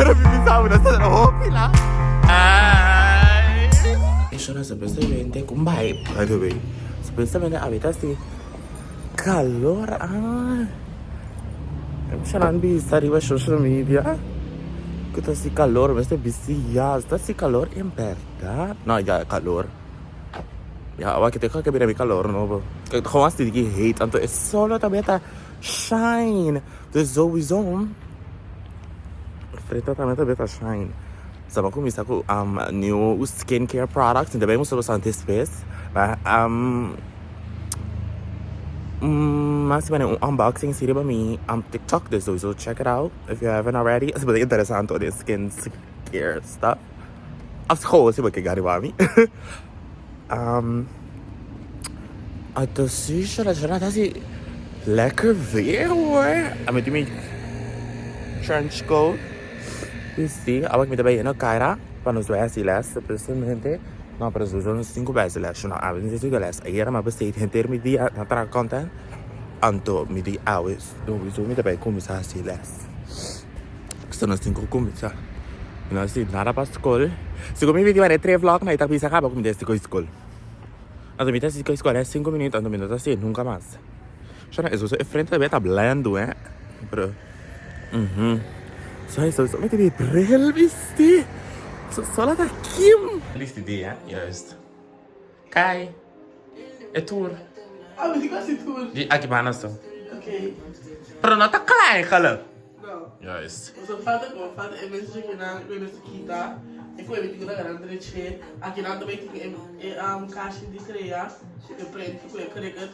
Pero mi bisa bo nos ta dura hopi la. Shona supuestamente ku bai by the way supuestamente abi ta hasi calor ah Shona bisa riba social media ku ta hasi calor mester bisti jas ta hasi calor en berdad no ya calor ya awor ke ta bira mi calor nobo gewoon hasi di heet anto e solo ta beta shine dus sowieso frenta tambe ta beta shine. Sa bo cuminsa cu new skin care products mi ta bay mustra boso despues ma mas mane un unboxing si riba mi tiktok dus sowieso check it out if you haven't already si bo ta interesanto den skin care stuff of gewoon si bo ke gana riba mi anto si shona ta hasi lekker weer hoor ami tin mi trench coat. Sí, awe mi ta bay yendo Kaira pa nos bay haci les supuestamente. No, pero sowieso nos tin cu bay haci les. No, awe nos tin cu les. Ayera mi a besteed henter mi dia na traha content. Anto mi di awe sowieso mi ta bay cuminsa haci les. So nos tin cu cuminsa. Mi no haci nada pa scol. Segun mi video mane tres vlog na y ta bisa caba cu mi ta haci cu scol. Anto mi ta haci cu scol cinco minuut anto mi no ta haci nunca mas. Shona e frente ta beta blando eh. Pero. Mhm. Sorry, sorry, sorry. Met die bril bisti. Zo laat dat Kim. Bisti die, hè? Juist. Kai. E tour. Ah, maar die was die tour. Die Akibana zo. Oké. Pero no ta klaar eigenlijk. No. Juist. So falta como falta e mensen que na e mensen kita. E ko e tinga na dreche. Aki na também tinga e kashi di crea. E print ku e cricket.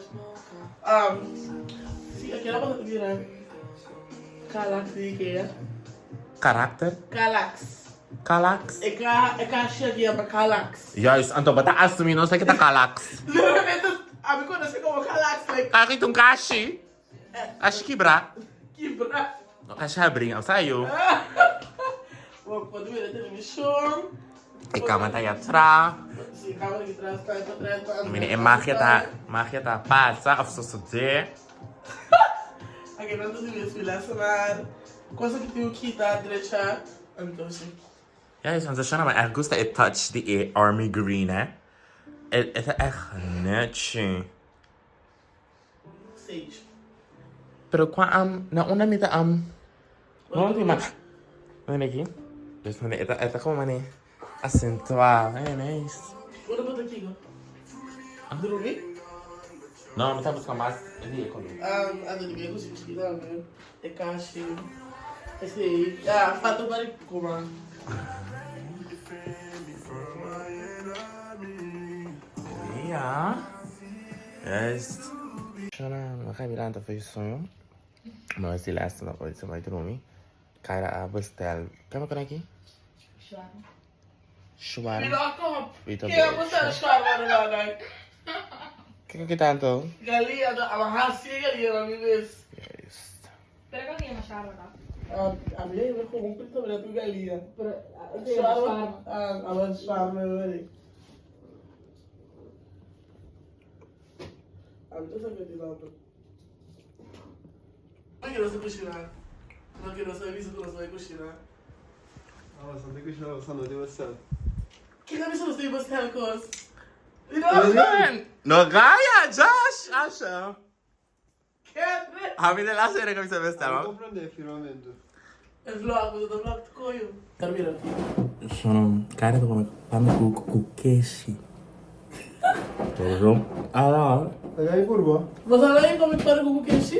Si aki na bota mira. Kalax di Ikea. Karakter? Kalax. Kalax? E ka e kashi aki yama Kalax. Juist, anto bo ta asumi nos aki ta Kalax. Literalmente ami konosé komo Kalax like. Aki ta un kashi. Kashi kibra. Kibra. No kashi habri, a sa yo. Bo por mira televishon. E kama ta ya tra. Si e kama ta ya tra, ta tra, ta tra. Mira e magia ta magia ta pasa of sosodé. Aki nan ta sibi esfilá sonar. Cosa ki tin kita drecha anto si. Ja, is want Shana, maar echt gusta e touch di e army green, hè. E ta echt netchi. Sage. Pero kwa am, na unda mi ta am, no tin mas. Mira aki. Dus mane, e ta, e ta como mane acentuá. Very nice. Unda bo ta kiko? Drumi? No, mi ta busca mas di e color. Um, ando di mi e kusin chikito tambe. E kashi. Esei, ya, falta un par di kuma. Ja. Juist. Shana, mi a lanta for soño. Mi a hasi les no por eso mi a drumi. Kyra a bestel. Kema con aki? Shawarma. Shawarma. Mira kop. Wit a Kaya broodje. bestel shawarma na nanay. Kiko ki tanto? Galia do ama hasi galia na mi mes. Juist. Pero kiko yama shawarma ta? A mi a gewoon prito mira tu galia. Pero shawarma. Shawarma. Ama shawarma wari. A mi ta sabi di tanto. No quiero sa cocinar. No quiero sa bisa cu nos bai cocinar. Ah, basta di cushina, basta no di bestel. Kiko bisa nos di bestel cos? No gaya, Josh! Asha. Kende? Ami de laatste keer que bisa bestel, No man. comprende e firmamento. E vlog, bo ta vlog tu coyo. Ta mira aki. Sono cara ta come pankoek ku keshi. Waarom? Ah. Aga e purba. Bo sa nan come pankoek ku keshi?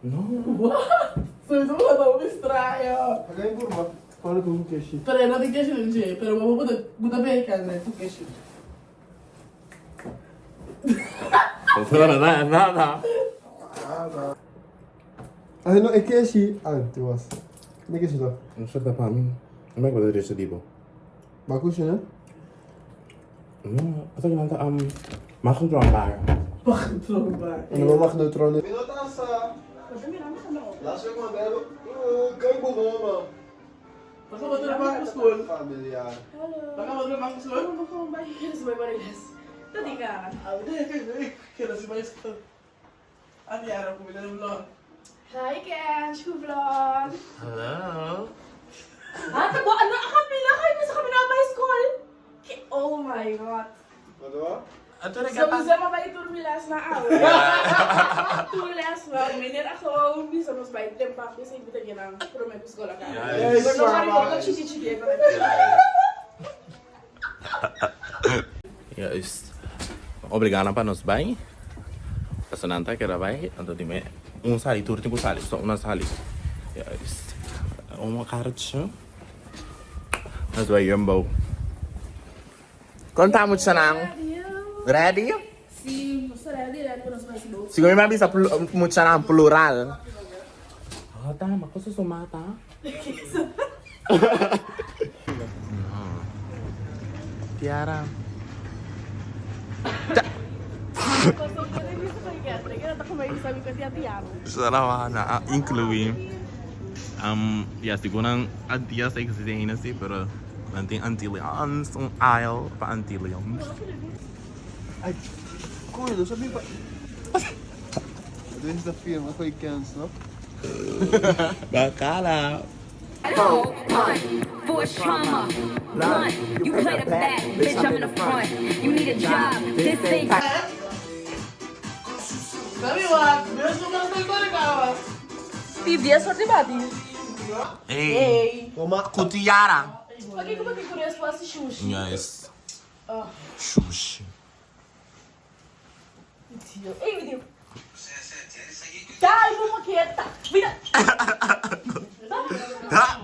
No. What? Sowieso bo ta hopi straño. Aga e purba. Pankoek ku keshi. Pero e no tin keshi den dje, pero bo bo ta bo ta beke Andre ku keshi. Nada, nada. Nada. Ay no, e keshi. Ah, te was. Ne keshi ta? No sa ta pa mi. No me acuerdo de ese tipo. Ba kushina? No, ata nan ta um magnetronbar. Magnetronbar. Ano ba magnetron? Mi no ta sa. Last week ma belo. Kay bo mama. Baka ba ito na school? Familiar. Baka ba ito na school? Tadi ka. Ah, hindi, hindi, hindi. Kaya si Vice ko. Ano yan? Ang kumita ng vlog. Hi Ken, vlog. Hello. Ha ta bo ano a camina kay mi sa camina bay school. Ki oh my god. Sowieso m'a bay tur mi les na awe. Tur les na. Meneer a gewoon bisa nos bay tempa p'esei mi ta gina prome ku school a caba. Pero no worry bo ta chiki chiki e ta. Juist. Obliga nan pa nos bai. Pasobra nan ta keda bai, anto di me un sali, tur tin ku sali, so una sali. Juist. Un karchi. Nos bai Jumbo. Kon ta muchanan? Ready? Si, nos ta ready, ready pa nos bai si. Sigur mi a bisa muchanan plural. Oh, tama, koso sumata. Tiara. Sarawana a inclui um, ya sigur nan Antillas ta existi ainda si, pero nan tin Antillians, un aisle pa Antillians. Ay, coño, sabi pa. Dit is de firma goeie kans, no? Bacala. Hey, ku tiara. Yes. Shushi.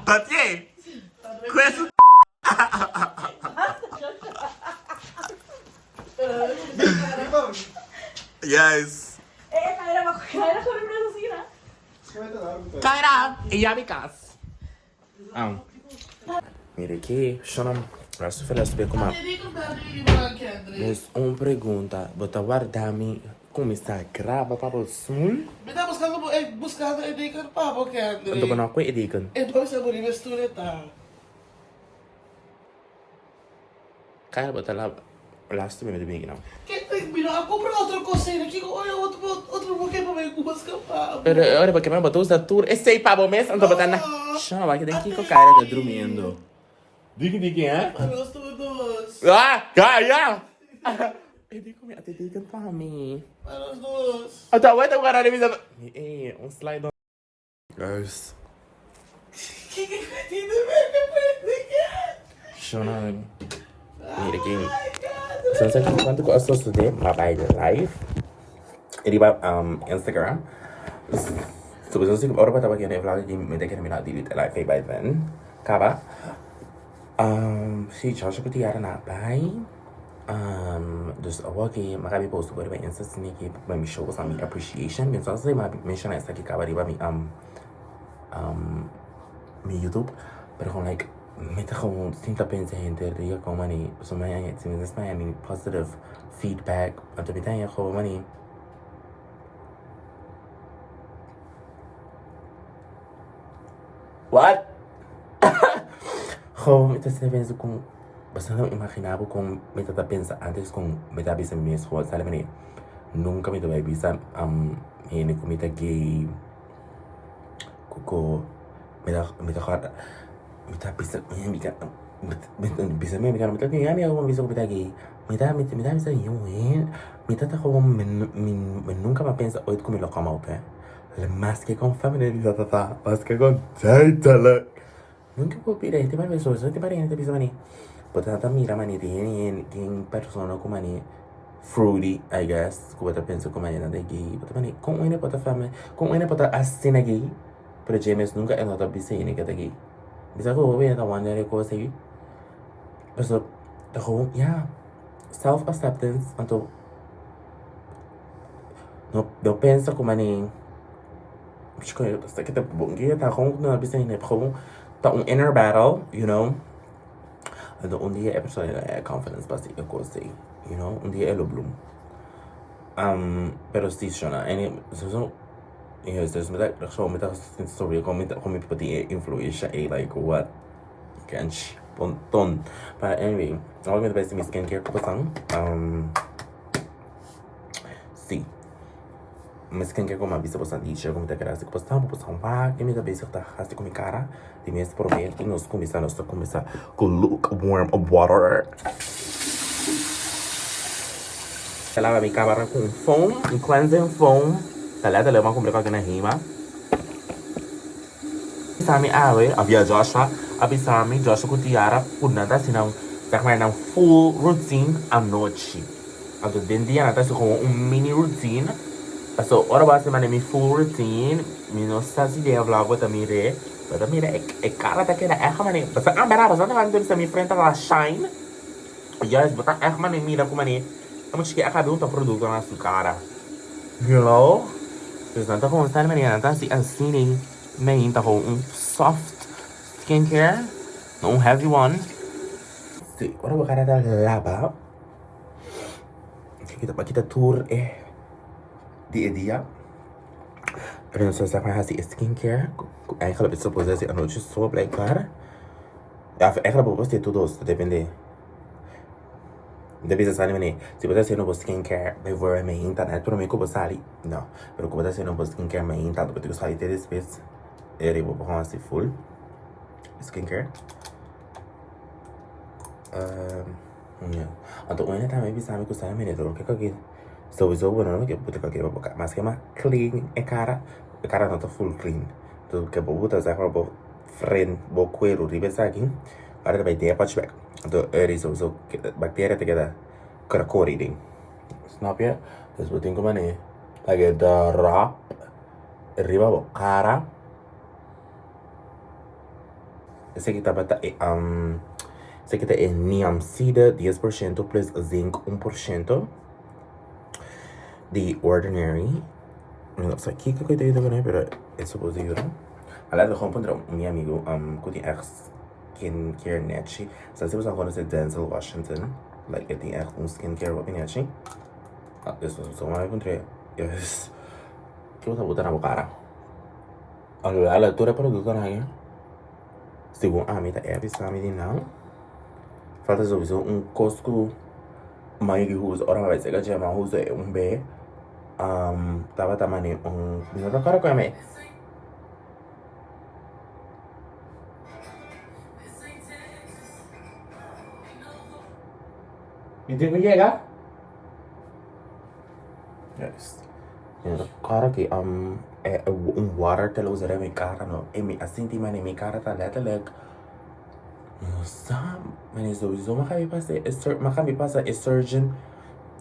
Batié! Ku su Yes. Kaira, e ya mi kas. Mira aki, shonam, Rasto fela spe kuma. Mes un pregunta, bo ta warda mi kuminsá graba pa bo smul? Mi ta buscando bo, eh, buscando e deken pa bo, Kendry. Anto bo no a kue e deken? E no bisa bo riba e stoel e ta. Kaya bo ta laba lastu mi ta bini kinan. Kendry, mi no a cumpra otro cos ainda, kiko oyo otro otro bo ke pa mi busca pa bo? Pero e ora bo ke bo ta usa tur esey pa bo mes anto bo ta na. Shon, wak den kiko Kayra ta drumiendo. Diki diki he? Pa nos tur dos. Ah, kaya! E di ku mi a te deken pa mi. Pa nos dos. Anto awor ta wara di mi Mi e un slide on. Guys. Kiko ku tin di beke prediké? Shona, mira ki. Sa sa kuantu ku a sosodé m'a bai live riba Instagram. Supuestamente si ora bo tabata kere e vlog aki mi ta kere mi no a delete e live by then. Kaba. Si Joshua ku Tiara na bai. Dus awor ki mi a kabi post riba Insta asina ki pa mi show boso mi appreciation. Mi no sa si mi a menciona esaki kaba riba mi mi YouTube. Pero gewoon like mi ta gewoon sinta pensa henter dia kon mani pasobra mi a si mi ta haña mi positive feedback anto mi ta haña gewoon mani. What? Gewoon mi ta sinta pensa kon Boso no imagina bo kon mi ta ta pensa antes kon mi ta bisa mi mes gewoon sali mane nunka mi ta bai bisa hende ku mi ta gay ku ko mi ta mi ta kòrda mi ta bisa mi ta bisa mi mi ta mi bisa ku mi ta gay mi ta mi ta bisa mi ta ta gewoon mi mi nunka mi a pensa oit ku mi lo come out eh maske kon family ta ta ta maske kon duidelijk. Nunca por pida hende pa beso, so te hende ta bisa mani. Bo ta ta mira mani tin hende tin persona ku mani fruity, I guess, ku bo ta pensa ku mani nan ta gay. Bo ta mani kon un hende por ta fama, kon un hende por ta asina gay, pero dje mes nunca e no ta bisa hende ke ta gay. Bisa ku hopi hende ta wonder e kos ei. Pasobra ta gewoon, ya, self acceptance anto no no pensa ku mani. Ta gewoon no bisa hende gewoon ta un inner battle you know anto un dia e persona lo haya confidence pa haci e cos ey you know un dia e lo bloom pero si shona mi ta sinti sorry con mi por tin e influencia ey like what kenchi ponton but anyway awor mi ta bay haci mi skincare cu pasan si. Mi skincare ku mi a bisa boso a dicha ku mi ta kere hasi ku boso tambe boso wak i mi ta bezig ta hasi ku mi kara di mes prome ku nos kuminsá nos ta kuminsá ku lukewarm water. Ta laba mi kamara ku un foam, un cleansing foam, ta lèterlijk mi a kumpra kòke na Hema. Bisa mi awe, a via Joshua a bisa mi, Joshua ku Tiara ku nan ta hasi nan zeg maar nan full routine anochi. Anto den dia nan ta hasi komo un mini routine. Paso ora bo hasi mane mi full routine, mi no sa si den e vlog bo ta mir'é, bo ta mira e kara ta keda ègt mane, pasobra ah bèrdat bo sa ta bisa mi frente ta shine, juist bo ta ègt mane mira ku mane e mucha a kabe hunta produkto na su kara, you know. Dus nan ta komo sa di manera nan ta hasi asina mei ta komo un soft skincare, no un heavy one. Si ora bo kara ta laba. Kita pa kita tur e di e dia. Pero nos sa pa hasi e skincare. Ku eigenlijk is supposed hasi anochi so blijkbaar. Ja, eigenlijk bo por tur dos, ta depende. Mi ta bisa sali manera, si bo ta hasiendo bo skincare bijvoorbeeld mainta net prome ku bo sali, no. Pero ku bo ta hasiendo bo skincare mainta bo tin ku sali te despues e riba bo por hasi full skincare. Anto un hende tambe bisa mi ku sa mira dor ke kaki souiso bo no ke buta kaki riba bo kara maske mas clean e kara e kara no ta full clean entonces ke bo buta sa bo fren bo kueru riba esaki ora ta bai den e pochi bek anto eri souiso bacteria ta keda kore den snap je dus bo tin ku mane lage drop riba bo kara. Esaki tabata e esaki ta e niamcida 10% plus zinc 1% di Ordinary. Mi no sa kiko ku e ta yuda kuné pero e supos di yuda. A la gewoon puntra mi amigu ku tin ègt skincare nèchi. Sa si boso a konosé Denzel Washington like e tin ègt un skincare hopi nèchi. Dus boso a puntr'é kiko ta buta na bo kara. Alhoewel tur e productonan ahi segun ami ta e bisa mi di nan falta souiso un cos cu mami di usa ora mi a bay dje mi a usa e un be tabata mane un mi no ta acorda cu mi. Mi tin cu yega? Juist. Mi no ta kòrda ki e un water te lo usa den mi kara no. E mi a sinti manera mi kara ta letterlijk no sa manera souiso mi a kabi pasa e mi a kabi pasa e surgeon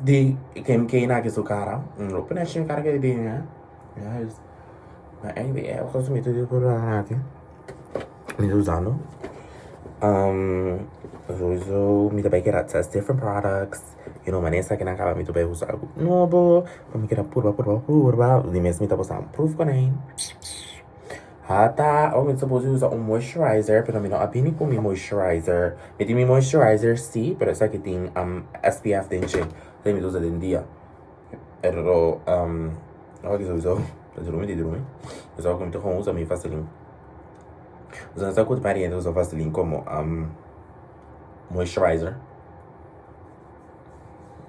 di Kim K na aki su kara. Mi no pone ashi mi kara ke di ne. Juist. Ma anyway e kos mi ta di por aki. Mi ta usando. Souiso mi ta bai keda test different products. You know, manera esaki nan kaba mi ta bai usa algu nobo, pa mi keda purba, purba, purba. Di mes mi ta bosa un proof ku nan. Hata, oh mi ta supos di usa un moisturizer, pero mi no a bini ku mi moisturizer. Mi tin mi moisturizer si, pero esaki tin SPF den dje, esaki mi ta usa den dia. Pero, ora ki souiso, ta drumi di drumi. Pasobra ku mi ta kon usa mi vaseline. Boso no sa ku pariente usa vaseline komo moisturizer.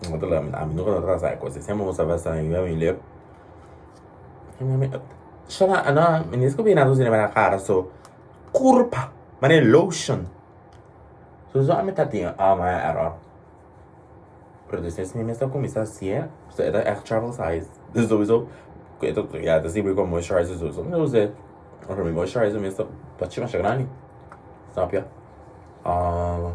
Ami nunca no trata e cos. Siempre usa vaseline riba mi lip. Shana, no, mi descubrí nada usa riba na cara, so curpa, mane lotion. So so ami ta tin ah my error. Pero despues mi mes a cuminsa hacié, so e ta echt travel size. Dus sowieso, e ta, ya, ta sirbi como moisturizer sowieso. Mi ta usa, ora mi moisturizer mes ta bachi masha grandi. Snap ya? Ah.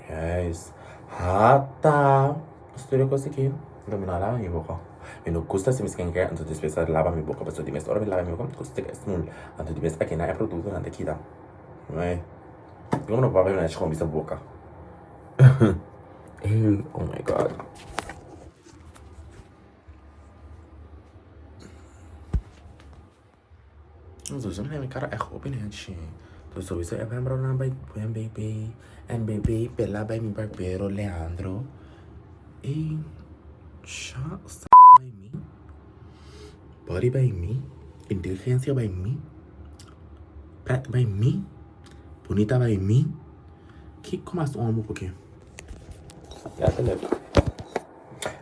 Yes. Hata. Studio kos aki. Lo mi no lava mi boka. Mi no gusta si mi skincare anto despues a lava mi boka. Pasobra di mes ora mi lava mi boka mi gusta ke smul. Anto di mes aki na e produktonan ta kita. Nee. Como no papia mi na shon bisa boka. Hey, oh my god. Sowieso mi kara echt hopi nechi. Dus sowieso e pembro nan bai NBB, NBB pela bai mi barbero Leandro. E cha sa by mi. Body by mi. Inteligencia by mi. Pret by mi. Bonita by mi. Kiko mas un homo por ke? Letterlijk.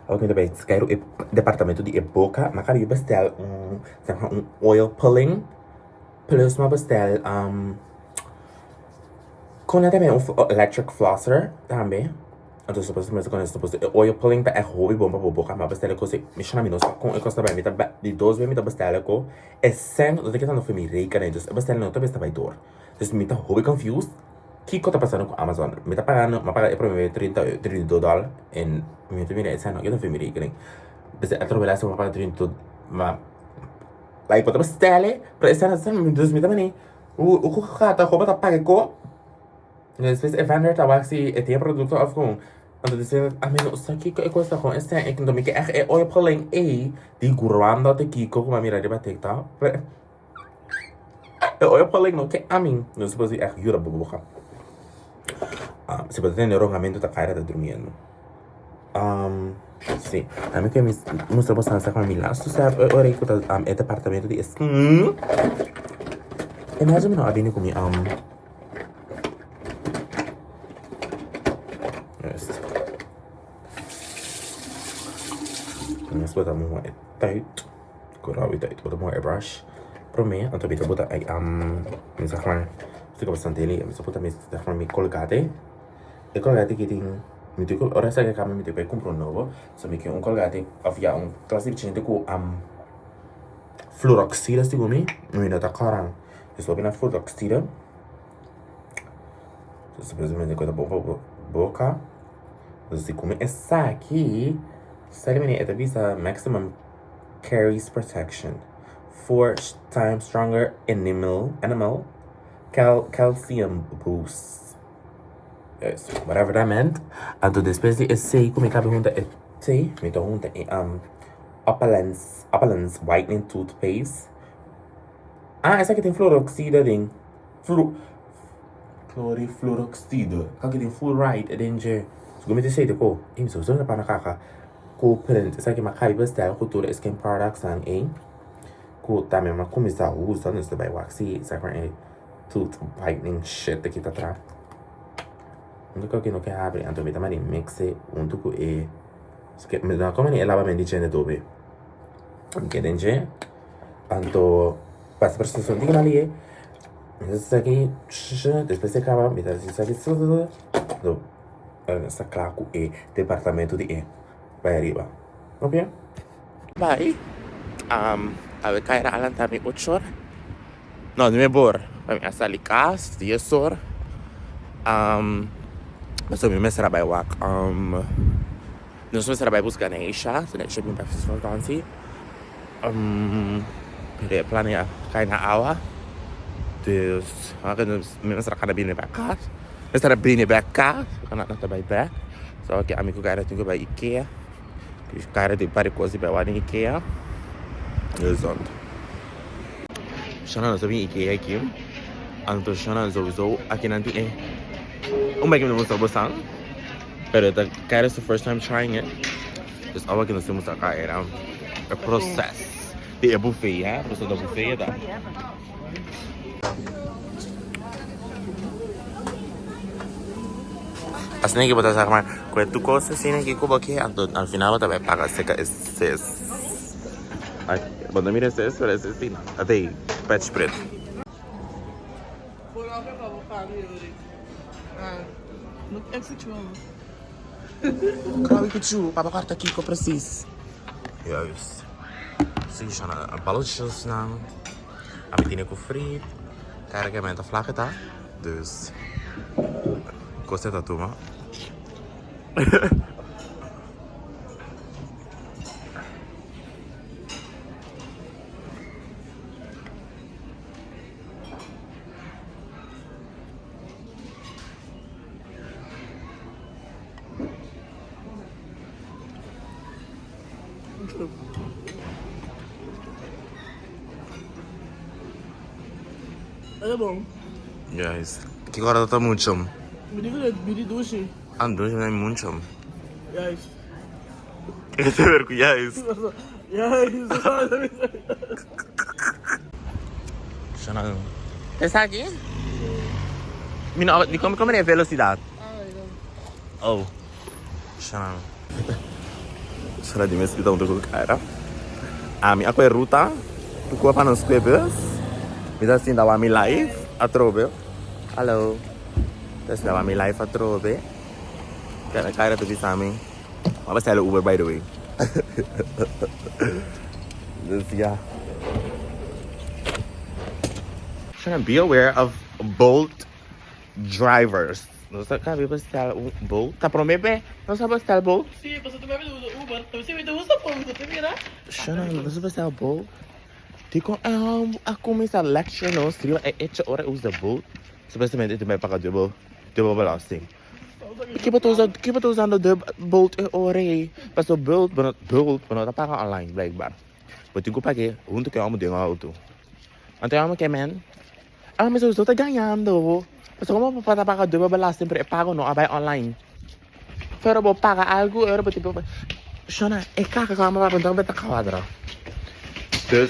Awor mi ta bai skeiru e departamento di e boka. Mi a kaba di bestel un, un oil pulling. Plus mi a bestel kon nan ta yama un electric flosser tambe. Anto supuestamente kon supuesto e oil pulling ta ègt hopi bon pa bo boka. Mi a bestel e kos ei. Mi shona mi no sa kon e kos ta bai. Mi ta di dos bes mi ta bestel e ko. E sèn no ta keda for mi rekening. Dus e bestel no ta bes ta bai dor. Dus mi ta hopi confused kiko ta pasando ku Amazon. Mi ta pagando, mi a paga e prome bes trinta, 32 dòler en mi ta mira e sèn no keda for mi rekening. P'esei otro bes mi a paga 32, ma like bo ta bestel e pero e sèn no ta sali. Dus mi ta mane ku gata ku bo ta paga e ko? Despues e vendor ta wak si e tin e produkto òf kon. Anto despues ami no sa kiko e kos ta kon e sèn. Anto mi ke ègt e oil pulling ei di Rwanda òf di kiko ku mi a mira riba TikTok. E oil pulling no ke ami. No supos di ègt yuda bo boka. Si bo ta tende ronkamentu ta Kyra ta durmiendo. Si, ami ke mustra bo sa mi lastu step e ora ku ta e departamento di e Imagine mi no a bini ku mi. Juist. Nos bota moe e tijd. Kurau e tijd. Bota moe e brush. Prome, anto mi ta bota e mi zeg maar, stuk bastante heli. Mi ta bota mi zeg maar mi colgate. E colgate ki tin, mi tin ku ora esaki a kaba mi tin ku bai kumpra un nobo. So mi ke un colgate of ya un klase di chente ku fluoroxide segun mi. Mi no ta kòrda. Dus hopi na fluoroxide. Supuestamente ku ta bon pa bo boka. Dus si kume esaki, sali manera e ta bisa maximum caries protection, four times stronger enamel, enamel, cal calcium boost. Yes, whatever that meant. Anto despues di esei ku mi kabe hunta e te, mi ta hunta e um Opalens, Opalens whitening toothpaste. Ah, esaki tin fluoroxide aden. Flu Chlorifluoroxide. Esaki tin fluoride aden dje. Segun mi ta esei ta ko. Ey, mi sowieso na pana kaka ku print. Esaki mi a kai bestel ku tur e skin products nan ey. Ku tambe mi a kuminsá usa. Dus ta bai wak si esaki nan e tooth whitening shit aki ta traha. Unda ku aki no ke habri. Anto mi ta manda mix e huntu ku e. Mi no a komo ni e labamento di djente tobe. Mi keda den dje. Anto pasa proceso di mali esaki despues e kaba mi ta hasi esaki anto esta kla ku e departamento di e bai ariba ok bai awe Kyra a lanta mi ocho or no nuebe or mi a sali kas dies or pasobra mi mester a bai wak nos mester a bai buska Neisha Neisha bin pa vakansi. Pero e planea kai na awa. Dus mi mester a kana bini bek kas. Mester a bini bek kas. Kana na ta bai bek. So aki ami ku Kyra tin ku bai Ikea. Kyra tin un par di kos di bai wak den Ikea. Dus dat. Shana nos a bin Ikea aki. Anto Shana sowieso aki nan tin e un bai ku mi ta mustra boso. Pero ta Kyra su first time trying it. Dus awa ki nos tin musta acá era e proces di e buffet, hè? Proces di buffet ta. Asina ki bo ta sa maar ku e tu kos asina ki ku bo ke anto al final bo ta bai paga seka e ses. Ai, bo no mira e ses pero e ses tin atei pech pret. Krabi ku chu, papa kòrta kiko presis. Juist. Si, shana balletjes nan. Ami tine ku friet. Kara ke menta flak ta. Dus kos ta tuma. Era bom. Guys, kiko ora ta mucho? Mi di ku mi di dushi. Ah, dushi no mucho. Guys. Kiko ta ver ku guys? Guys. Esaki? Mi no, di come come velocidad. Oh. Shana. Shana di mes bita huntu ku Kyra. Ami a kohe ruta ku pa nos kue bus. Mi ta sinta wak mi live atrobe. Hallo. Ta sinta wak mi live atrobe. Kyra ta bisa mi. M'a bestel Uber by the way. Dus ya. Shana be aware of Bolt drivers. Nos a kabi bestel un Bolt. Ta prome be nos a bestel Bolt? Si, pasobra tu bebe usa Uber. Ta si mi ta usa Bolt, ta mira. Shana, nos a bestel Bolt. Dikon e hòmber a kuminsá lecture nos riba e echo ora e usa Bolt? Supuestamente e ta bai paga dubbel, dubbel belasting. Ki bo ta usa, ki bo ta usando de Bolt e ora ei? Pasobra Bolt, bo no, Bolt bo no ta paga online blijkbaar. Bo tin ku pag'é huntu ku e hòmber den outo. Anto e hòmber ke men, Ah, mi sowieso ta gañando. Pasobra como bo ta paga dubbel belasting pero e pago no a bai online. Pero bo paga algo ora bo tin por. Shona, e kaka ku amo papia enton bo ta kuadra. Dus,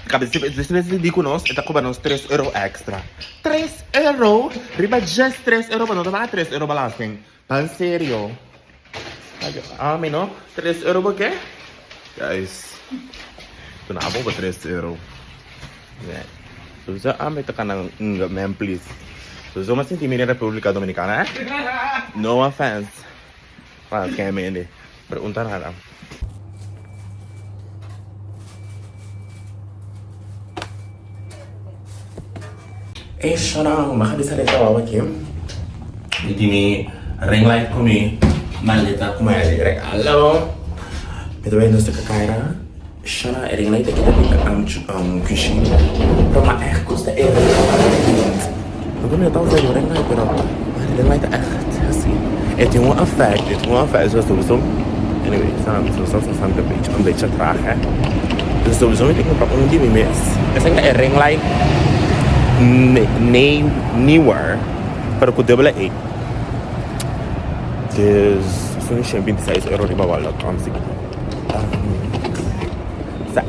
kabe si si di ku nos e ta kobra nos tres euro extra. Tres euro? Riba djes tres euro bo no ta paga tres euro belasting. Ban serio. Ami no, tres euro bo ke? Guys, tuna abo bo tres euro. Yeah. So ami ta kana nga man please. So so ma sinti mi den Republica Dominicana eh? No offense. Pa ke mende. Pregunta nada. Ey shona, m'a bisa de trabajo aki. Mi tin mi ring light ku mi maleta ku mi regalo. Mi ta bayendo saka Kyra. Shona, e ring light aki ta bin cushina. Pero m'a echt gusta e ring light. Lo mi no ta usa e ring light pero e ring light ta echt así. E tin un effect, e tin un effect. Sowieso, anyway, sowieso un beetje traag hè. Dus sowieso mi tin kumpra un di mi mes. Esaki ta e ring light nieuwer, pero ku dubbele E. Dus esun shen binti seis euro riba bol.com si. Sa.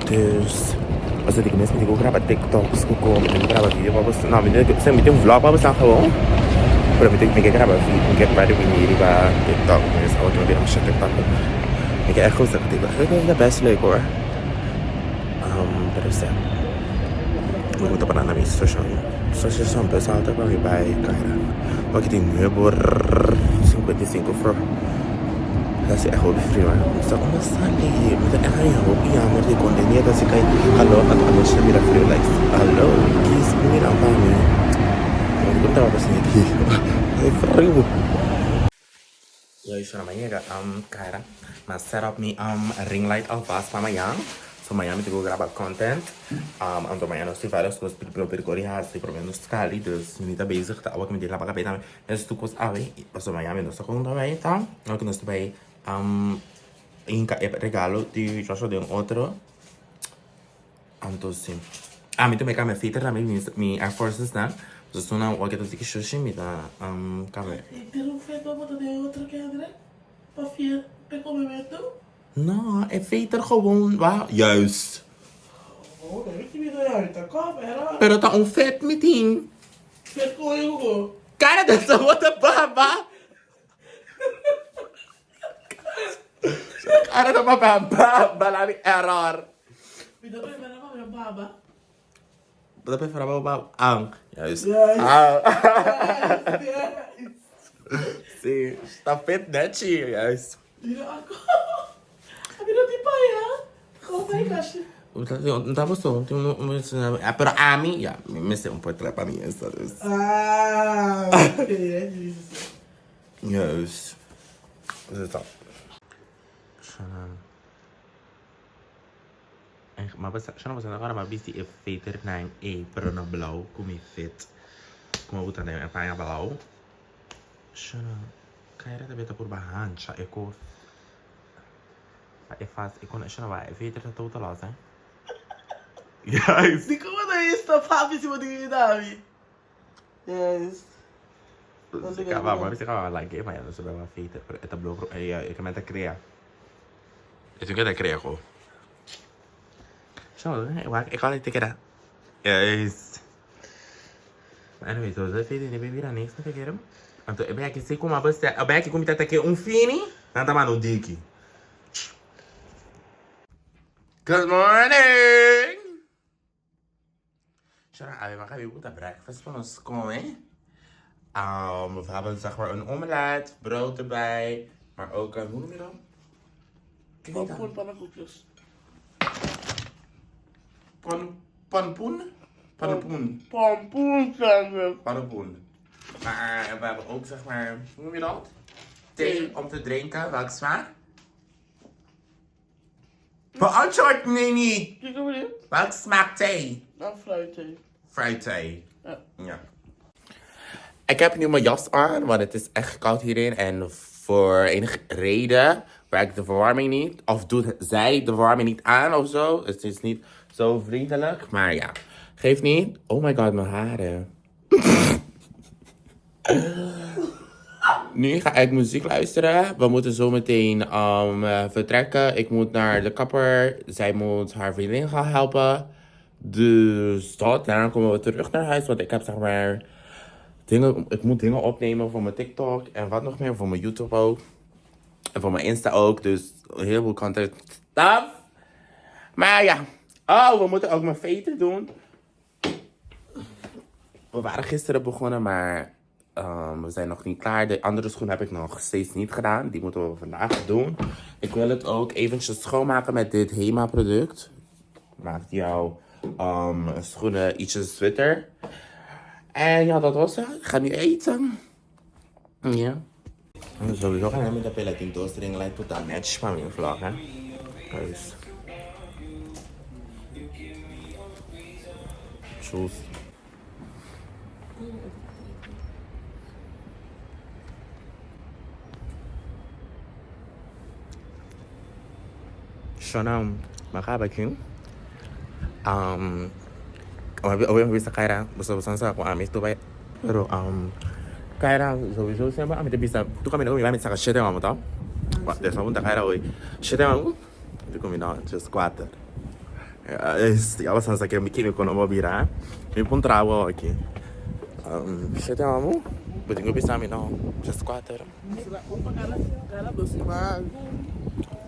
Dus pasobra di ku mes mi tin ku graba tiktoks ku ko, mi tin ku graba video pa boso. No, mi tin mi tin vlog pa boso gewoon, pero mi tin mi ke graba video, mi ke ready bini riba tiktok. Mi sa awor mi bira masha tiktoker. Mi ke echt gusta ku tiktok. Tiktok ta best leuk hoor. Pero si, mi ku ta pará na mi stashon. Stashon bus halte pa mi bai Caira. Awor ki tin nuebe or 55 for. Ta hasi echt hopi frio eh. Mi sa como sali. Mi ta echt haña hopi jammer di con den dia ta hasi kai calor anto anochi ta bira frio like hallo kies mi mira pa mi. Mi tabata sinti e frio. Luister mi a yega Kyra mi a set up mi ring light alvast pa mañan so mañan mi tin ku graba content anto mañan nos tin varios kos ku por hasi prome nos kali dus mi ta bezig ta awor ku mi tin laba kabes tambe mes tur kos awe pasobra mañan mi no sa kon ta bai ta awor ku nos ta bai hinka e regalo di Joshua den otro Anto si. Ah, mi ta bai cambia filter tambe mi mi Air Forces nan. So su nan wak ta tiki shushi mi ta cambia. E tira un feto bo ta den otro ke Andre? Pa fia pe come meto? No, e filter gewoon wa juist. Oh, dan mi tin mi ta kop era. Pero ta un fet mi tin. Fet con e hugo. Cara de esa bota baba. Cara ta papia baba la mi error. Mi ta prefera papia baba. Bo ta prefera papia baba? Ah, juist. Juist. Ah. Juist. Si, ta fit nechi, juist. Mira ako. Abi no tin paya. Gewoon pa e kashi. No ta boso, tin un pero ami, ya, mi mester un portret pa mi esta dus. Ah, oké, jezus. Juist. Dus dat. Shana. Maar basta, shana basta agora maar bisti e veter nang e pero na blauw ku mi fit. Kuma buta den e paña blauw. Shana, kaira ta beta por bahancha e kos. Pa e fas e kon shana ba e veter ta total los eh. Juist. Di como ta esta papi si bo tin dami. Yes. Se caba, maar se caba like e maar se beba feita, pero e ta blou e e que meta crea. E tu que ta crea ko. So, e e kala te keda. Yes. Anyway, so se feita ne bebida niks na te kere. Anto e beki se kuma beste, e beki kumita te ke un fini. Nan ta manda un diki. Good morning! Shara, awe maka bi buta breakfast pa nos come. We hebben zeg maar een omelet, brood erbij, maar ook een, hoe noem je dat? Pompoen pannenkoekjes. Pan, panpoen? Pannenpoen. Pompoen sandwich. Pannenpoen. Maar we hebben ook zeg maar, hoe noem je dat? Thee om te drinken, welke smaak? Beantwoord nee niet! Kijk maar dit. Welke smaak thee? Dan fruitthee. Fruitthee. Ja. Ja. Ik heb nu mijn jas aan, want het is echt koud hierin. En voor enige reden werkt de verwarming niet. Of doet zij de verwarming niet aan of zo. Het is niet zo vriendelijk. Maar ja, geeft niet. Oh my god, mijn haren. Nu ga ik muziek luisteren. We moeten zo meteen vertrekken. Ik moet naar de kapper. Zij moet haar vriendin gaan helpen. Dus dat. Daarna komen we terug naar huis. Want ik heb zeg maar dingen, ik moet dingen opnemen voor mijn TikTok. En wat nog meer. Voor mijn YouTube ook. En voor mijn Insta ook. Dus een heleboel content stuff. Maar ja. Oh, we moeten ook mijn veten doen. We waren gisteren begonnen, maar we zijn nog niet klaar. De andere schoen heb ik nog steeds niet gedaan. Die moeten we vandaag doen. Ik wil het ook eventjes schoonmaken met dit Hema product. Maakt jouw schoenen ietsjes witter. En ja, dat was het. Ik ga nu eten. Ja. En sowieso gaan we met de pela dos ring light tot aan match van mijn vlog, hè. Dus. Tjus. Shona, makaba king. Obi bisa Kaira, bisa bisa sa ako amis to bay. Pero Kaira sowieso sempre ami te bisa. Tu kami mi vai saka shete mamo tá? Dessa punta Kaira oi. Shete mamo. Tu kami na just quatro. Ja, is ja was sa que mi kimi kono mo bira. Mi puntrawo aqui. Shete mamo. Butingo bisa mi no. Just quatro. Cada dos semanas.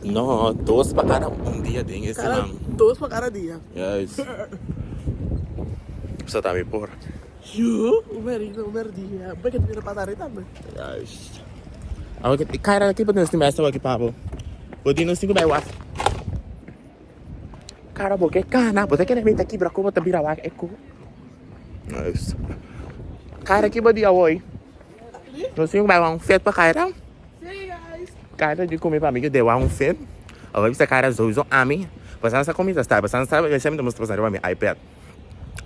No, dos pa cada un dia ding esse Cada man. dos pa cada dia. Juist. Sa tabi por. Yo, un dia. Bakit mira patare tambe? Juist. Awe que cara aqui para nós tem aqui pabo. Bodino cinco bij wat. Cara porque cana, você quer me aqui para como tabira wa eko. Juist. Cara aqui bodi awoi. Nós cinco bij um fet pa cara. See you guys. Cara de comer para mim que deu um fet. Awe bisa cara sowieso a mim. Você não sabe como está, você não sabe, eu sempre mostro para meu iPad.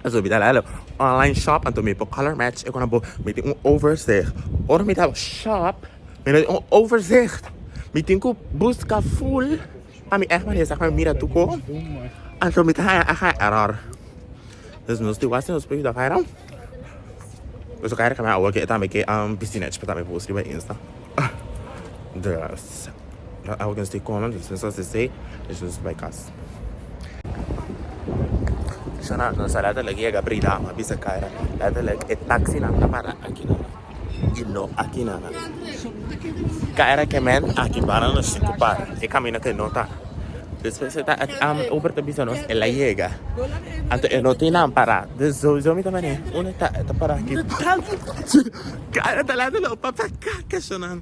Also wieder leider online shop en toen met color match. Ik kon met een overzicht. Ora met shop met een overzicht. Met een busca full. A mi echt maar zeg maar mira tuko. En toen met haar echt error. Dus nós te was nos pedido cara. Dus cara que me que também que business para também post bij Insta. Dus dat ook een stuk komen, dus zoals ze zei, dus bij kas. Shona, no sa letterlijk hier Gabriela, maar bisa Kaira. Letterlijk, het taxi na para aqui na. E no aqui na. Kaira que men aqui para no cinco para. E camina que no ta. Después está over te bisa nos ela llega. Antes no tiene para. Dus sowieso mi também. Una está está para aqui. Kaira tá letterlijk op papa kaka Shona.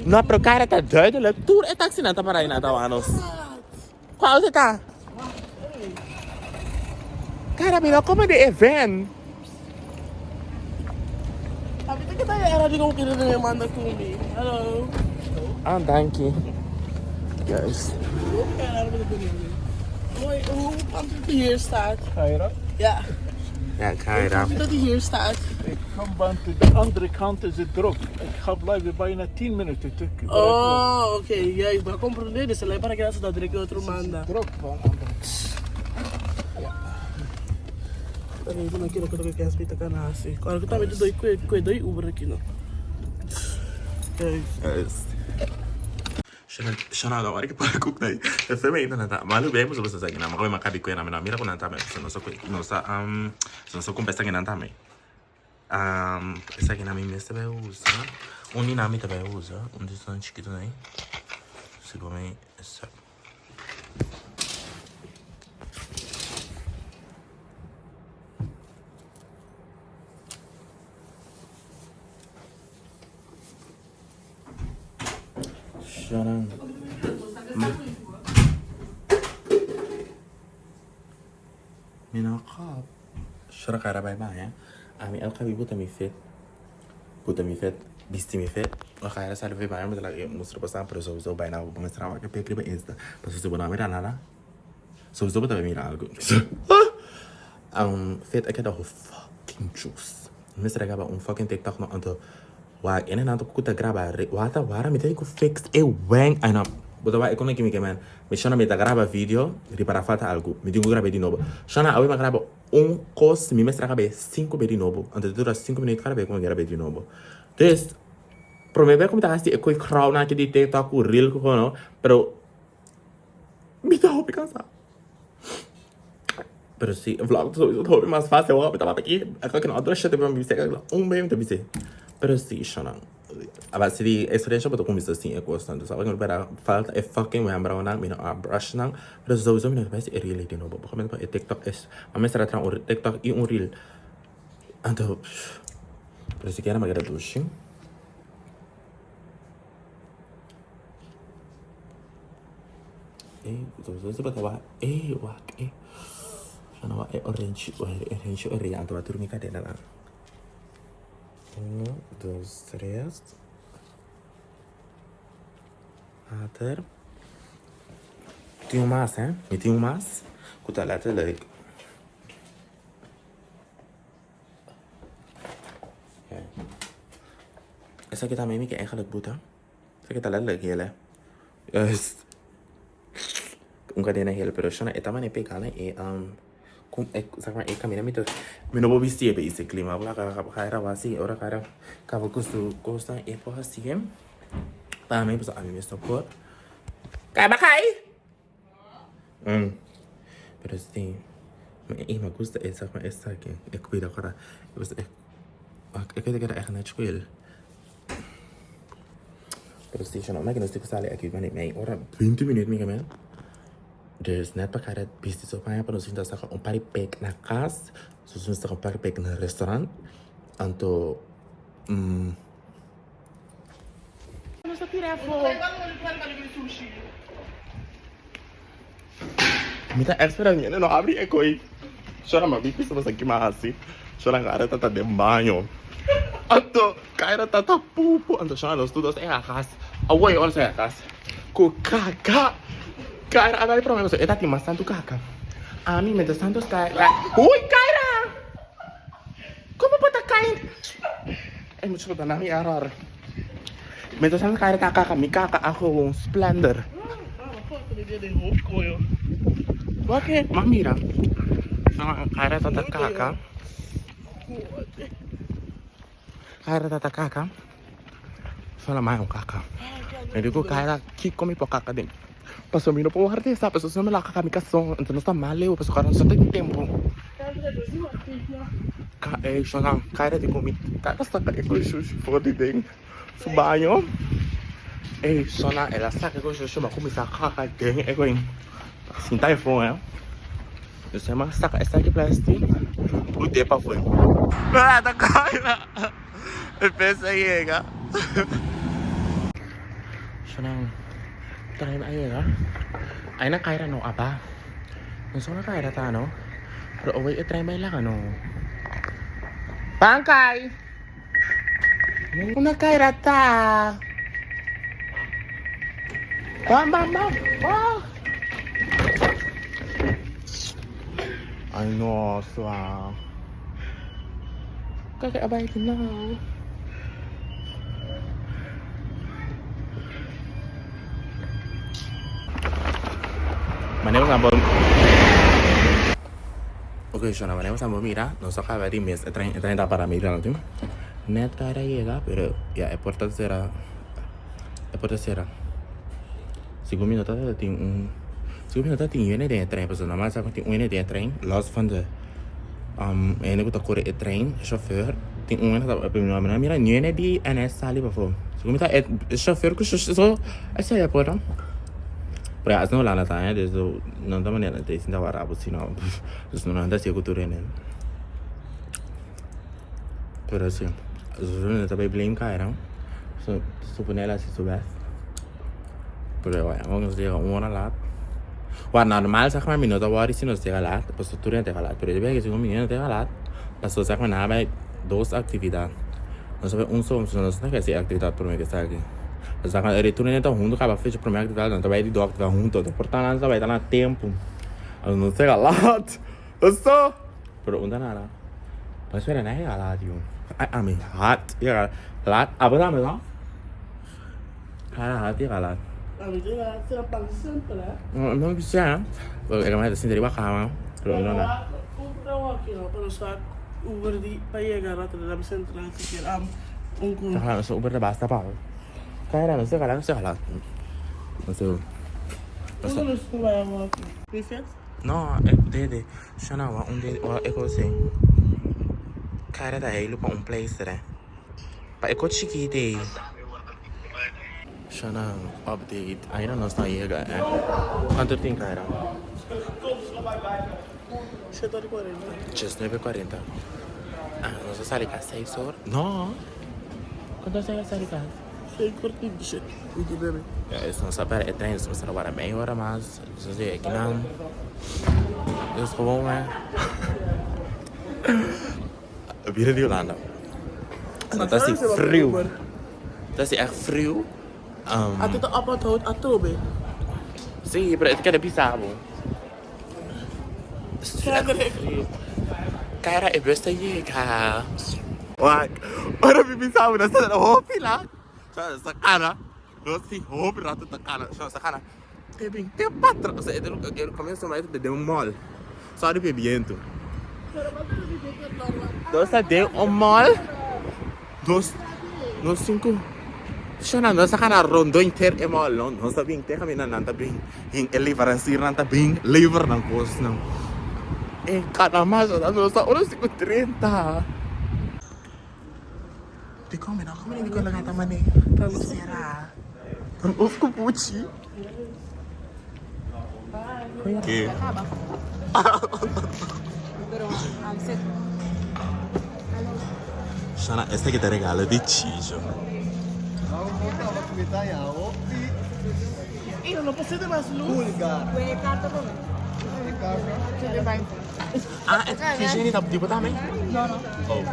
No, pero Kaira tá duidelijk. Tour e taxi na para na tawanos. Qual você tá? Cara, melhor como de event. Sabi kita ya era di ko kira na manda kumi. Hello. Ah, dank je. Juist. Hoe Hoe komt het hier staat? Kaira? Ja. Ja, Kaira. Dat hij hier staat. Ik kom, want de andere kant is het druk. Ik ga blijven bijna 10 minuten. te- Oh, oké. Juist. Maar comprende, dus alleen para que dat direct outro manda. Druk van andere. Peraí, não quero que eu quero respeitar canassi. Agora que eu tava de dois com dois Uber aqui não. Juist. Juist. Shana, da wari pa cook na. Efe me ina na malu be muso sa gina mako makabi ko na mira ko na tame so no so no sa so no so kumpesa gina tame. Esa gina mi meste be usa. Un di nan mi ta bai usa, un di esnan chikitonan ei. Segun mi sa. Shanan. Mi no kap. Shora kara bai baña. Ami el kabi buta mi fit. Buta mi fit. Bisti mi fit. Ora kara sali bai baña mi ta like mustra pasan pero sowieso bai na bo mester wak e pek riba insta. Pasobra si bo no a mira nada sowieso bo ta bai mira algu. Fit a keda fucking juice. Mi mester a graba un fucking tiktok no anto wak ene nan ta ku ta graba wata wara mi ta ku fix e weng ay no bo ta wak e kon aki mi ke men mi shona mi ta graba video ripara falta algu mi tin ku graba di nobo shona awe mi a graba un kos mi mester a graba e sinku be di nobo anto ta dura sinku minüt kada be ku mi graba di nobo dus prome be ku mi ta hasi e koi crowd nan aki di tiktok ku reel ku kono pero mi ta hopi kansa. Pero si vlog ta sowieso hopi mas fácil hoor. Mi tabata aki, a kende otro shit mi bisa un be mi ta bisa. Pero si shonan. A base di experiencia bo ta cuminsa sin e cosnan. Dus awor mi falta e fucking wembraunan, mi no a brush nan. Pero sowieso mi no ta bay haci e reel di nobo. Por ejemplo e tiktok es, a mester a traha un tiktok y un reel. Anto, pero sikiera mi a keda dushi. Ey, sowieso tabata wak, ey, wak, ey. Shana wak e orange, orange orea, anto a tur mi cadena nan. Uno, dos, tres. Water. Tin un mas, hè? Mi tin un mas. Ku ta letterlijk. Esaki tambe mi ke eigenlijk buta. Esaki ta letterlijk hel, hè. Juist. Un cadena hel, pero shona e ta mane pega na e um ku e zeg maar e camina mi ta mi no por bisti e basically, ma bo laga Jaira wak si ora Jaira caba cu su cosnan e por haci pa mi pasobra ami mes no por. Caba Jai! Mm. Pero si mi me gusta e zeg maar esaki e cuida cora e e keda keda echt net schuil. Pero si no me nos sali aki mane mei ora 20 minuut mi kamen. Dus net pa kada bisti so paña pa nos sinta saka un par di pek na kas. So nos saka un par di pek na restaurant. Anto mm. Nos a tira afo. Mi ta espera mi no abri e koi. Shora ma bi pisa basa kima hasi. Shora gara tata den baño. Anto Kyra tata pupu. Anto shora nos tur dos e hagas. Awor e ora sa e hagas. Ku kaka. Kyra a bai prome pasobra e ta tin mas tantu kaka. Ami mientras tanto Kyra. Uy Kyra! Como bo ta kai? E mucha ta na mi error. Mientras tanto Kyra ta kaka, mi kaka a gewoon splendor. Wak ma mira. Kyra ta ta kaka. Kyra ta ta kaka. Sola mai un kaka. Mi digo Kyra, kiko mi por kaka den? Pasobra mi no por warda esa, pasobra si no mi lo a kaka mi kason, enton nos ta mal leu, pasobra nos no tin tempu. Ka ey shona, Kyra di ku mi, Kyra saka e kushushi for di den su baño. Ey shona, el a saka e kushushi, mi a kuminsá kaka den e koin. Sinta e fon eh. Nos a saka esaki plastic, bot'é pafó. Nada Kyra. E pes a yega. Shonan trein a yega. Ai na Kyra no aba. No sa unda Kyra ta no. Pero awey e trein bai laga no. Ban Kai! Unda Kyra ta? Ban ban ban! Ban! Ai nossa! Kijk, a bai nou. Wanneer we gaan Oké, Shona, wanneer we gaan mira, nos a caba di mes, e trein, e trein ta para mira no Net cara llega, pero ya e porta cera, e porta cera. Segun mi no ta tin un, segun mi no ta tin hende den e trein, pasobra normal sa tin un hende den e trein, los van de um, hende ku ta kore e trein, chauffeur. Tin un hende ta mi no mira niun di NS sali pafó. Segun mi ta e chauffeur ku so esei a por no. Pero ya asina Hulanda ta dus no ta manera ta sinta wara bo sino dus no nan ta hasi ku tur hende. Pero si no ta bai blame Kyra so supone el a hasi su best. Pero ya nos yega un ora laat. Wak normal zeg maar mi no ta worry si nos yega laat pasobra tur hende ta yega laat pero e bia ke segun mi no ta yega laat pasobra zeg maar nan a bai dos actividad nos a bai un solo so nos no ta hasi e actividad prome ke esaki pasobra tur hende ta hunto kaba fecha prome actividad nan ta bai di dos actividad hunto por tanto nan ta bai ta na tempo nos yega laat so pero un ta nada bo spera nan yega laat yu ami hat yega laat abo tambe no. Kara hati kala. Ami tin a haci pan simpel eh. No bisa. E ka sinta riba kama. Pero no na. Cumpra un aki no pero sa Uber di pa yega Rotterdam Centraal sikier am un cu. Sa sa Uber ta basta pa. Kara no se kala no se kala. No se. Unda nos por bay awor aki? Prefect? No, e dede. Shana wa un dede wa e cos ei. Kara ta heilu pa un pleister eh. Pa e ko chikit ei. Shana update aina nos ta yega eh. Cuanto tin Kyra? 7:40. 19:40. Ah, nos a sali kas 6 or. No. Cuanto nos a sali kas? 6:27. 29. Ja, es nos a pera e trein, dus nos a wara meia ora mas. Dus nos yega akinan. Dus gewoon eh. Bira di Hulanda. En dat is friu. Dat is echt friu. Um, Ate ta op het hout atrobe. Sí, pero het kende pisabo. Cara, e bus ta yega. Wak, ora mi pisabo na sa hopi la. Sa cara. Nos tin hopi rato ta cana. Sa cana. Te bin te patra. O sea, el comienzo mai de un mall. Sorry pe viento. Nos ta den un mall. Nos, nos cinco. Shana, nos a gana rondo inter e mall. No, nos ta bin te camina nan ta bin. En e leverancier nan ta bin lever nan cos nan. E cada mas nos ta ora 5:30. Dikon mi no come dikon lo gata mane sera un of ku puchi. Ke? Shana esta ki ta regalo di Chicho. Ah, e Chicho ta di bo tambe? Oh.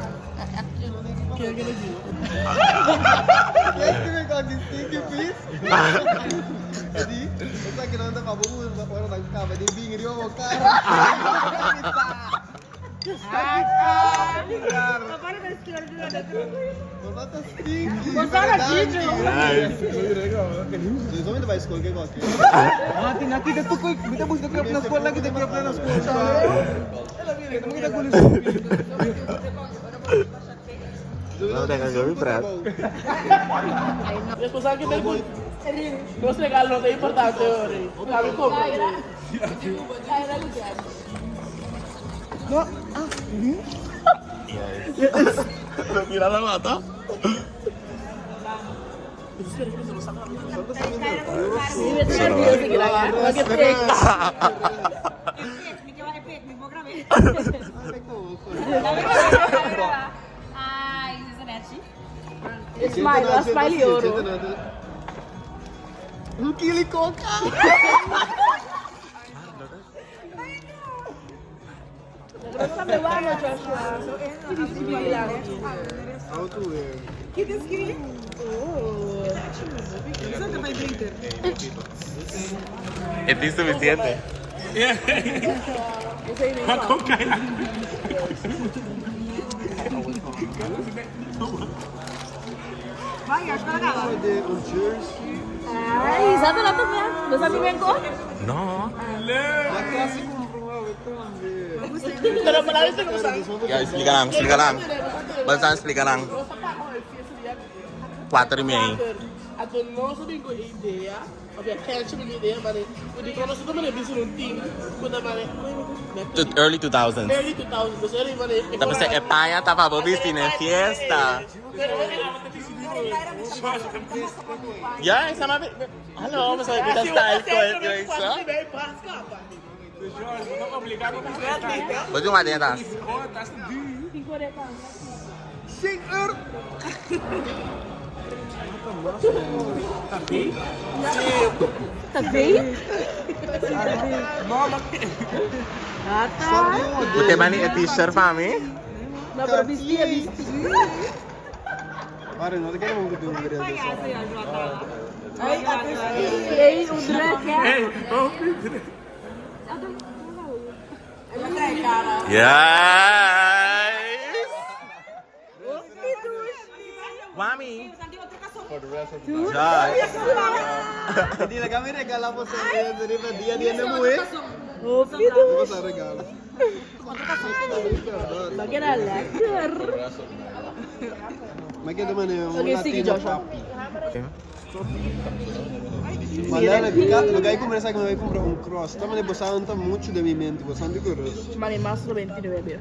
Nos regalo no ta importante ori. Laga compra. Mira la mata. Smile, smile oro. Un kilo coca. Es insuficiente. Ay, sabi na to Bo sabi men ko? No. Pero para eso no sabe. Ya, explica lang, explica lang. Basta explica lang. 4:30. Anto nos a bin ku e idea, of ya Kenshi a bin ku e idea, mane ku dikon nos no ta mane bisa un team ku ta mane Early 2000s. Early 2000s, dus early mane. Ta pensé e paña ta pa bo bisti na e fiesta. Ya, esa ma Hallo, mi sabi ku ta style ku e fiesta. Bo tin un den e tas? Bo te bani e t-shirt pa mi? Yes! Mami! Mane mas 99.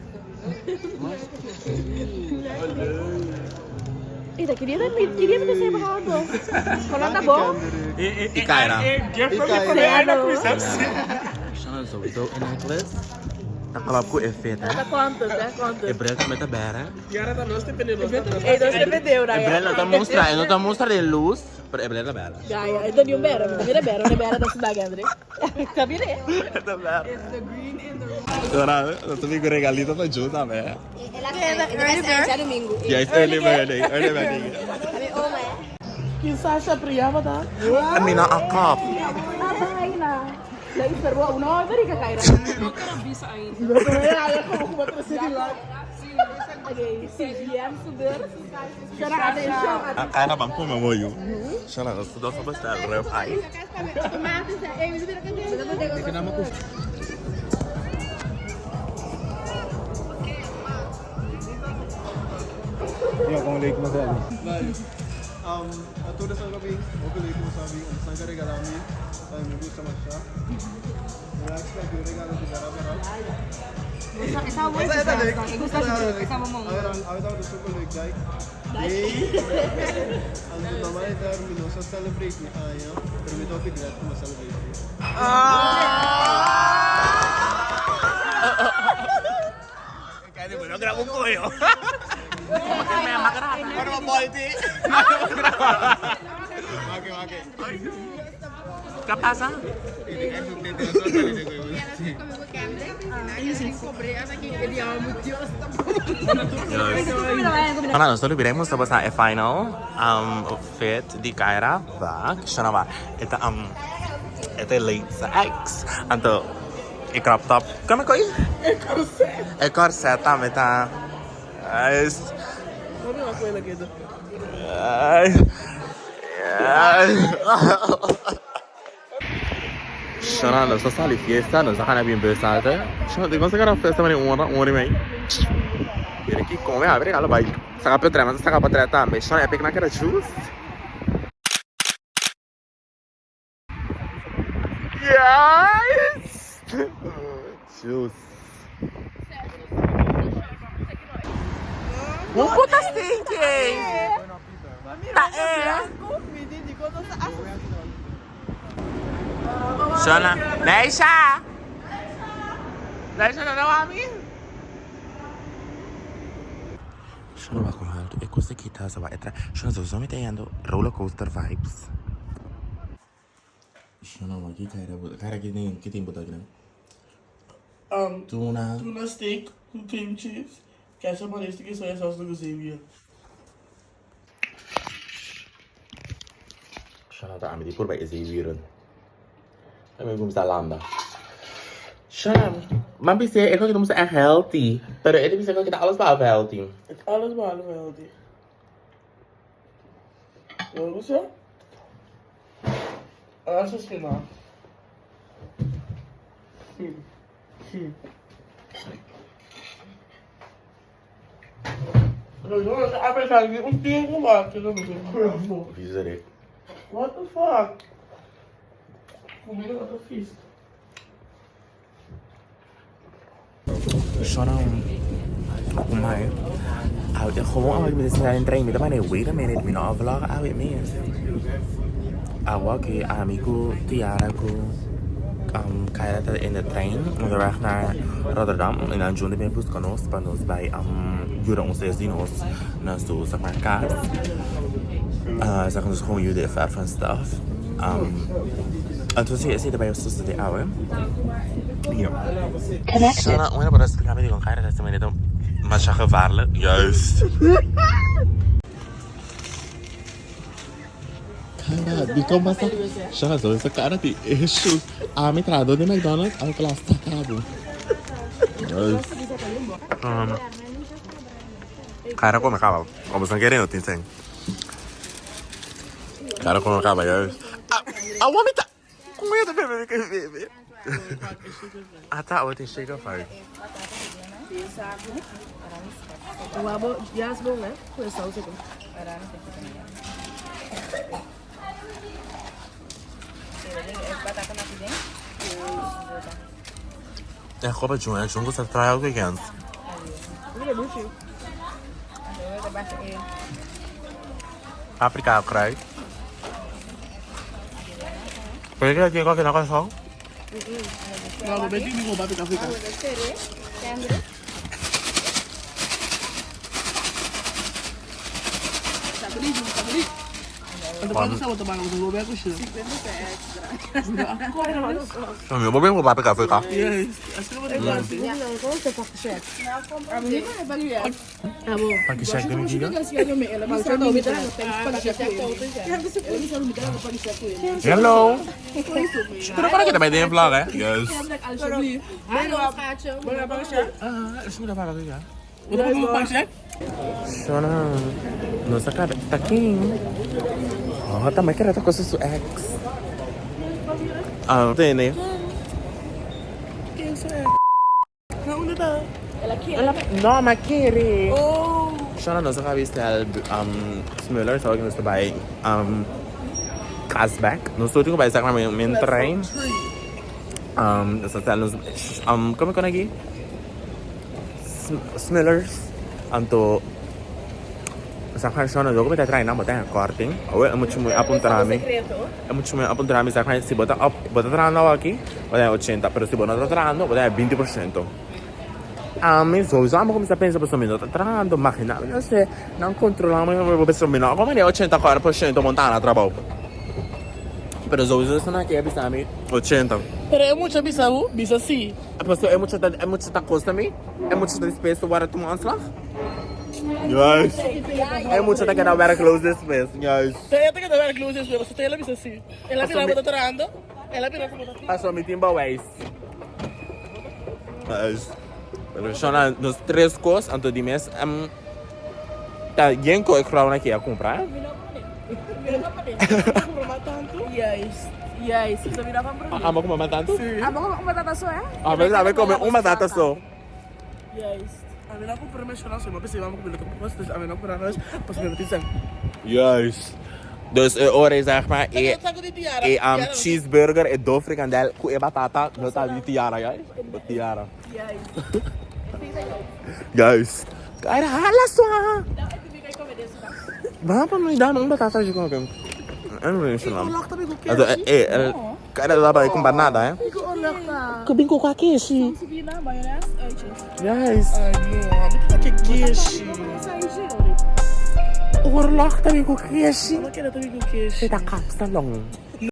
Ita queria ver, queria ver se algo. Colanda bom. I Kyra. Claro. Sowieso een necklace. Ta klap ku e fit, hè? Ta quanto, ta quanto. E bril tambe ta bèra. Ei, dos te pedeu, E bril no ta mustra, e no ta mustra den luz, pero e bril ta bèra. Ja, ja, e ta di un bèra, mi ta mira bèra, un bèra ta su dag, André. Ta mira e. Ta bèra. Dora, nos ta bin ku regalito pa Ju tambe. Ja, is early birding, early birding. Kin Sasha Priya ta? Mi no a kop. Kaira ban kome bo yu. Shana nos tur dos a bestel rib eye. Ka pasa? Ana, nos ta olbida e mustra boso e final fit di Kyra. Ba, kishon a ba. E ta e ta e late sex. Anto e crop top. Kome koi? E corset. E corset tambe ta. Shona, nos ta sali fiesta, nos ta gana bien bus alta. Shona, di kon sa fiesta mane un ora, un ora y mei. Mira ki come, a ver, bai. Saca pa mas saca pa tambe. Shona, e pek na keda juice. Yes! Juice. Un puta stinky! Ta e! Shona, Neisha! Neisha, no no mami? Shona ba con alto e cosa ki ta sa ba etra. Shona sowieso mi ta yendo roller coaster vibes. Shona ba ki kaira bu kaira ki tin ki tin buta kinan. Tuna. Tuna steak ku cream cheese, ketchup and sticky soya sauce ku zeewier. Shona ta ami di purba e zeewieren. Mi kumsa landa. Shona, man bisa e koki ta musta echt healthy. Pero e ta bisa koki ta alles behalve healthy. Het alles behalve healthy. Wat was het? Alles is prima. Vieze Viezerik. What the fuck? Comida no ta vies. Shona un mai. Awe gewoon awe mi ta sinta den trein mi ta manda wait a minute mi no a vlog awe mes. Awe aki ami ku Tiara ku Kyla ta in de trein onderweg naar Rotterdam en dan June ta bin buska nos pa nos bai yuda un ses di nos na su zeg maar kas. Zeg maar dus gewoon yuda e verf en stuff. Entonces esei ta bai sucede awe. Ja. Shana, una por explica mi con Kyra ta manera masha gevaarlijk. Juist. Kyra, di kon basta. Shana, zo is cara di issues. Ami trado di McDonald's, ami klas sacabo. Juist. Kyra come cava. Como están queriendo, tin Cara come cava, juist. Ah, ah, wamita. Como eu também bebe que bebe. Ah, tá, o tin shake of fire. Wabo, jas bom, né? Com saus aqui. É roupa de um, é jungo, você trai algo against. Paprika kruid. Weet je dat je ook nog zo? Nou, we bent niet meer paprika Afrika. En de paprika wordt er maar op de robert kusje. Eu vou paprika Afrika. Juist. Als je wat ik Pak je check de giga. Hello. Pero para que te bij de vlog, hè? Juist. Hallo, schatje. Ah, is goed dat ja. Wat heb ik nog een Shona, nossa cara tá quem? Oh, tá mais querendo com su ex. Ah, não tem, né? Quem is er? Nou, inderdaad. No, maar kere. Oh. Shona, nossa cabeça Smuller, só que nós bij Kasbek. Nós tô bij zeg maar mijn trein. Dus dat zijn kom ik aqui? Smullers. Anto zeg maar Shona, eu vou trein na botar korting. Oh, eu moet me apontar me. Eu moet me apontar me zeg maar se bota up, bota treinando aqui, bota 80, pero se bota treinando, bota 20%. A mim sowieso, amo começar a pensar pessoa me tá treinando, máquina, não sei, não controlamos, eu pessoa me não, como é 84% montana trabalho. Pero sowieso isso não é bisa me 80. Pero é muito bisa, bisa sim. A pessoa é muito é muito tá custa me, é muito despesa waar het om aanslag. Juist. É muito tá querendo werkloos despesa. Juist. Tem até que dar werkloos is, mas tem ela bisa sim. Ela pira bota trando. Ela pira bota. Passou me timba wijs. Juist. Pero Shona, nos três cos, anto di mes, tá, jenko ik vrouw aqui a comprar. Juist. Juist. Ik zou van broer. Ah, maar come tanto? Ah, maar uma batata só, é? Ah, mas sabe comer uma batata só. Juist. A mim não comprou mais chorar, mas pensei, vamos comer outro dus a mim não comprou nós, pas me meteen zeggen. Juist. Dus ore zeg maar, e, E e cheeseburger, e do frikandel, ku e batata, no ta di tiara, juist. Tiara. Juist. Juist. Cara, hala só. Vamos me dar uma batata de qualquer. Eu não sei não. É, cara, dá para comprar nada, hè? Ik ben ook keshi. Subina, mayonaise, uitjes. Juist. Ai, no, moet ik keshi. Oorlog, dat ik ook keshi. Wat ken dat ik ook keshi? Zit dat kapsalon.